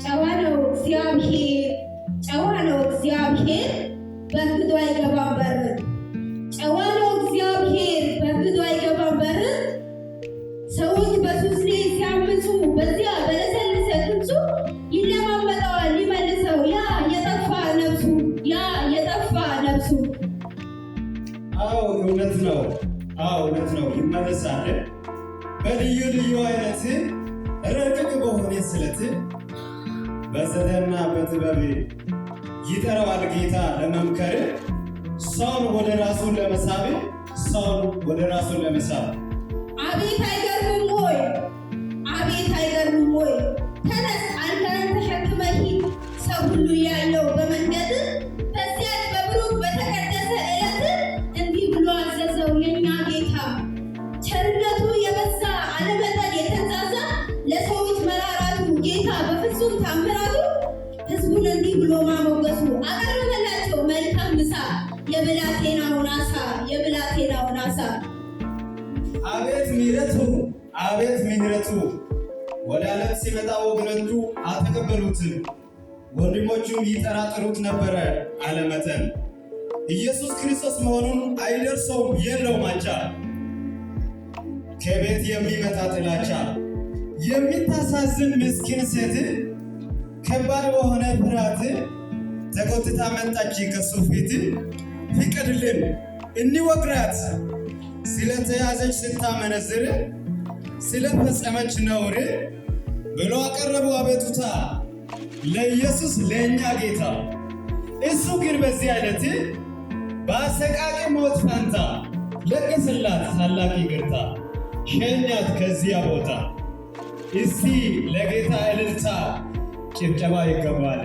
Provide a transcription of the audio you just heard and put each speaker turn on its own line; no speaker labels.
ጨዋ ነው እግዚአብሔር፣ ጨዋ ነው እግዚአብሔር፣ በርግዶ አይገባም በር። ጨዋ ነው እግዚአብሔር፣ በርግዶ አይገባም በር። ሰዎች በሱስ ላይ ሲያምፁ በዚያ በለሰለሰ ድምፁ ይለማመጠዋል ሊመልሰው ያ የጠፋ ነፍሱ፣ ያ የጠፋ ነፍሱ።
አዎ፣ እውነት ነው። አዎ፣ እውነት ነው። ይመለሳል። በልዩ ልዩ አይነት ረቂቅ በሆነ ስለት በዘዴና በጥበብ ይጠራዋል ጌታ ለመምከር፣ ሰውን ወደ ራሱ ለመሳብ፣ ሰውን ወደ ራሱ ለመሳብ።
አቤት አይገርምም ወይ? አቤት አይገርምም ወይ? ተነስ፣ አልጋህን ተሸክመህ ሂድ፣ ሰው ሁሉ ያለው በመንገድ በዚያች በብሩክ በተቀደሰ ዕለት እንዲህ ብሎ አዘዘው የእኛ ጌታ። ቸርነቱ የበዛ አለመጠን የተንዛዛ ለሰዎች መራራቱ ጌታ በፍጹም ታምራቱ ሕዝቡን እንዲህ ብሎ ማሞገሱ አቀረበላቸው መልካም ምሳ፣ የብላቴናውን አሳ፣ የብላቴናውን አሳ።
አቤት ምሕረቱ፣ አቤት ምሕረቱ! ወደ ዓለም ሲመጣ ወገኖቹ አልተቀበሉትም። ወንድሞቹም ይጠራጠሩት ነበረ አለመጠን። ኢየሱስ ክርስቶስ መሆኑን አይደርሰውም፣ የለውም አቻ። ከቤት የሚመጣ ጥላቻ፣ የምታሳዝን ምስኪን ሴት ከባድ በሆነ ፍርሃት ተጎትታ መጣች ከሱ ፊት። ፍቀድልን እንወግራት፣ ስለተያዘች ስታመነዝር፣ ስለፈጸመች ነውር ብሎ አቀረቡ አቤቱታ ለኢየሱስ ለእኛ ጌታ። እሱ ግን በዚህ አይነት በአሰቃቂ ሞት ፋንታ ለገሰላት ታላቅ ይቅርታ፣ ሸኛት ከዚያ ቦታ። እስቲ ለጌታ እልልታ ጭብጨባ ይገባል።